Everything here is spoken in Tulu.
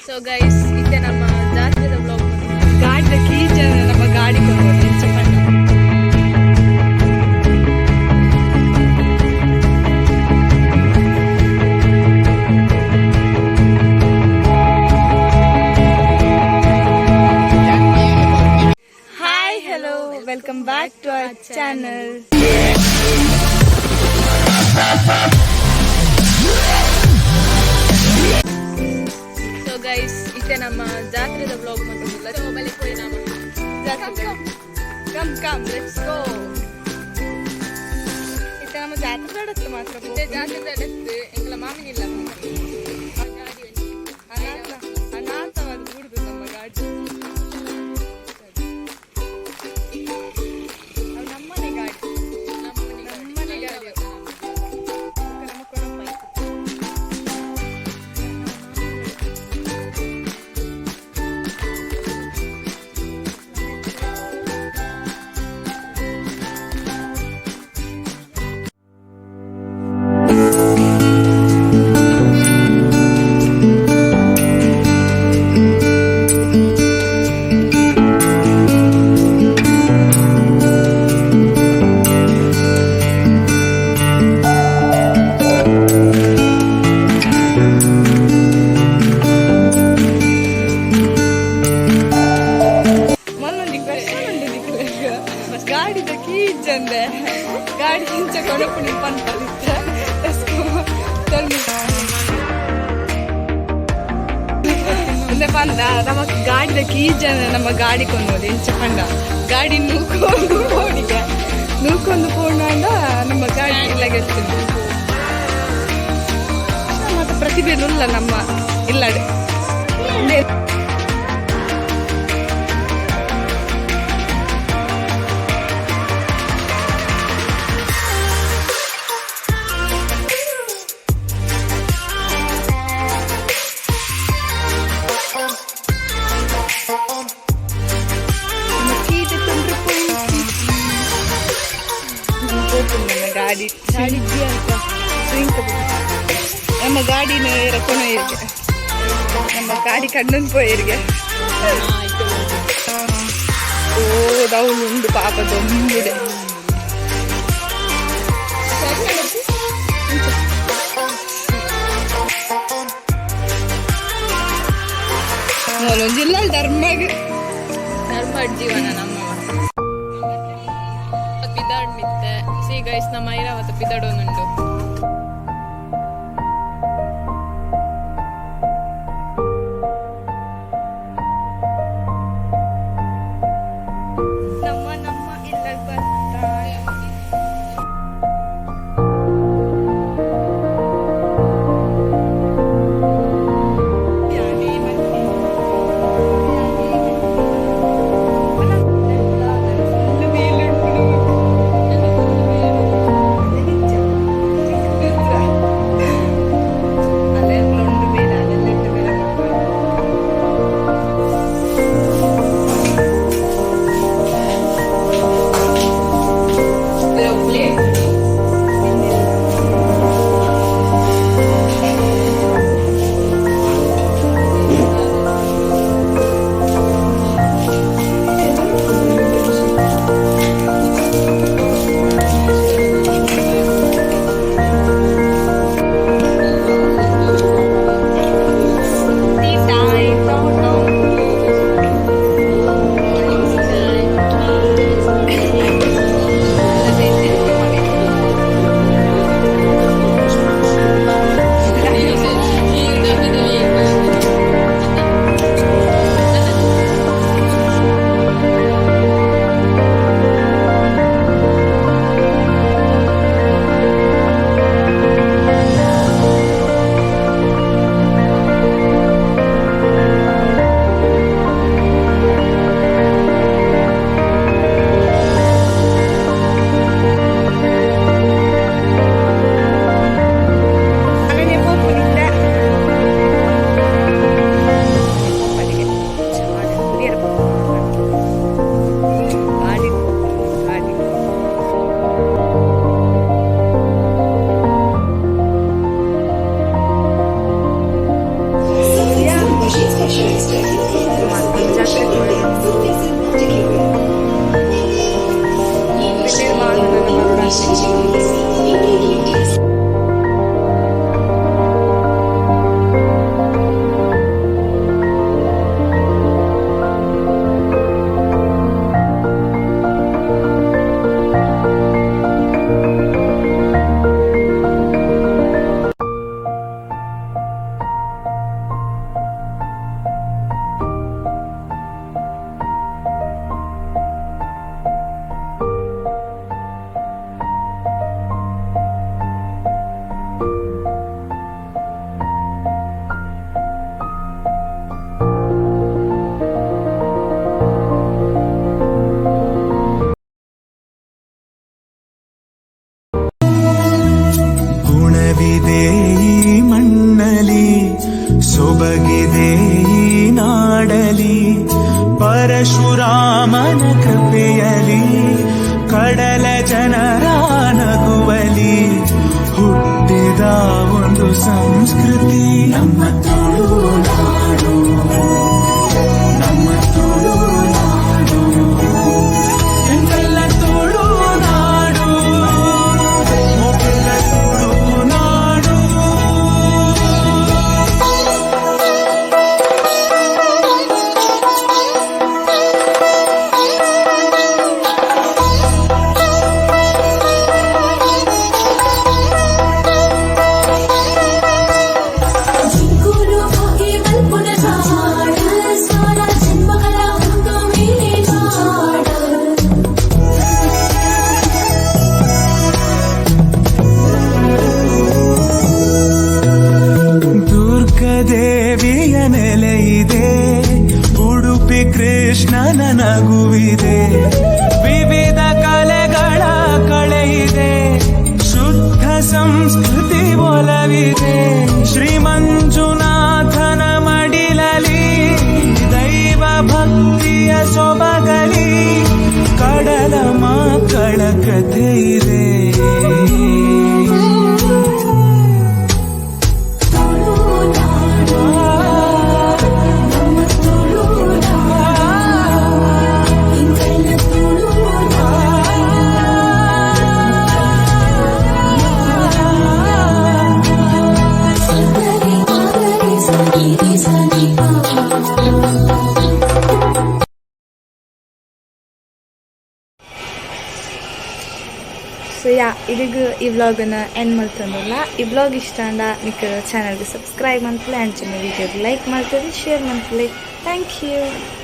ಸೊ ಗೈಸ್, ಇತ್ತೆ ನಮ್ಮ ಜಾತ್ರೆದ ವ್ಲಾಗ್. ಗಾಡಿದ ಕೀಚನ್ ನಮ್ಮ ಗಾಡಿ ಕೊಂಡು ಎಂಚ ಪಂಡ. Hi, hello, welcome back to our channel. So guys, ಇತ್ತೆ ನಮ್ಮ ಜಾತ್ರೆದ ವ್ಲಾಗ್ ಮತ್ತು ಮೊಬೈಲ್ ಪೋಯಿ ನಮ್ಮ ಜಾತ್ರೆ. Come, come, let's go. ಇತ್ತೆ ನಮ್ಮ ಜಾತ್ರೆ ನಡತ್ತು ಮಾತ್ರ. ಇತ್ತೆ ಜಾತ್ರೆದ ಎತ್ತು ಎಂಕಲ ಮಾಮಿನಿಲ್ಲ ಗಾಡಿ ಒಂಜಿ. ಅನಾಥ ಅನಾಥವಾದ ಬೂಡುದು ನಮ್ಮ ಗಾಡಿ. ಅದು ನಮ್ಮನೆ ಗಾಡಿ. ನಮ್ಮನೆ. ನಮ್ಮನೆ ಗಾಡಿ. ಬೊಕ್ಕ ನಮ್ಮ ಕೊಡಪ್ಪ. ಮೊನ್ನೊಂದು ಕ್ವೆಶನ್ ಉಂಟು ನಿಕ್ಲೆಗ್. ಗಾಡಿದ ಕೀ ಇಜ್ಜಂದೆ ಗಾಡಿ ಇಂಚ ಕೊಡಪುಣಿ ಪನ್ಪಲಿತ್ತ. Tell me. ಅಂದೆ ಪಂಡ, ನಮ್ಮ ಗಾಡಿದ ಕೀ ಇಜ್ಜಂದೆ ನಮ್ಮ ಗಾಡಿ ಕೊಂಡೋದು ಇಂಚ ಪಂಡ. ಗಾಡಿ ನೂಕೊಂಡು ಪೋಡಿಗೆ ನೂಕೊಂಡು ಪೋಂಡ ನಮ್ಮ ಗಾಡಿ ಇಲ್ಲ ಗೆಲ್ತೀನಿ ಮತ್ತೆ ಪ್ರತಿಭೆ ಇಲ್ಲ ನಮ್ಮ ಇಲ್ಲಡೆ. ನಮ್ಮ ಕೀಟೆ ತುಂಡ್ರೆ ಪೋಯಿ ನಮ್ಮ ಗಾಡಿ ಗಾಡಿ ಅಂತ ನಮ್ಮ ಗಾಡಿ ನೇರ ಕೊನೆಯರಿಗೆ ನಮ್ಮ ಗಾಡಿ ಕಣ್ಣನ್ ಪೋಯರಿಗೆ. ಓ, ದೌಲು ಉಂಡು ಪಾಪ ದೊಂಬುಡೆ. ಜಿಲ್ಲಾ ಧರ್ಮಗ್. ಧರ್ಮ ಜೀವನ ನಮ್ಮ ಪಿದಾಡ್ ಮಿತ್ತೆ. ಸಿ ಗೈಸ್, ನಮ್ಮ ಐರಾವತ ಪಿದಾಡೋನುಂಟು. ನಮ್ಮ ನಮ್ಮ ಇಲ್ಲ ಬರ್ತಾರೆ. ಯಾನೇ ಮತ್ತೆ ಅಲ್ಲ, ಫುಲ್ ಮೇಲುಂಟು. ಒಂದು ಸಂಸ್ಕೃತಿ. ನಮ್ಮ ತುಳುನಾಡು, ನಮ್ಮ ತುಳುನಾಡು, ಎಂತೆಲ್ಲ ತುಳುನಾಡು, ಮೊದಲ ತುಳುನಾಡು. ಚಿಕ್ಕುರು ಹೋಗಿ ಮಲ್ಪುನ ಜಾಡ, ಸಾರ ಜನ್ಮಗಳ ಒಂದು ಮೇಲೆ ಜಾಡ. ದುರ್ಗದೇವಿಯ ನೆಲೆಯಿದೆ, ಉಡುಪಿ ಕೃಷ್ಣನ ನಗುವಿದೆ, ವಿವಿಧ ಕಲೆಗಳ ಕಳೆಯಿದೆ, ಶುದ್ಧ ಸಂಸ್ಕೃತಿ ಒಲವಿದೆ. ಶ್ರೀ ಮಂಜುನಾಥನ ಮಡಿಲಲಿ, ದೈವ ಭಕ್ತಿಯ ಸೊಬಗಲಿ, ಕಡಲ ಮಕ್ಕಳ ಕಥೆ ಇದೆ. ತುಳುನಾಡು, ನಮ್ಮ ತುಳುನಾಡು, ಇಂಕಲ್ನ ತುಳುನಾಡು. ಸರಿ ಆಗರಿ ಸರಿ ಸರಿ ಪಾ. ಸೊ ಯಾ, ಇದೀಗ ಈ ವ್ಲಾಗನ್ನು ಎಂಡ್ ಮಲ್ತೊಂದುಲ್ಲ. ಈ ವ್ಲಾಗ್ ಇಷ್ಟ ಅಂಡ ನಿಕ್ಕ ಚಾನಲ್ಗೆ ಸಬ್ಸ್ಕ್ರೈಬ್ ಮನ್ಪುಲೆ, ಅಂಚಿನ ವೀಡಿಯೋಗೆ ಲೈಕ್ ಮಾಡ್ತದೆ, ಶೇರ್ ಮನ್ಪುಲೆ. Thank you.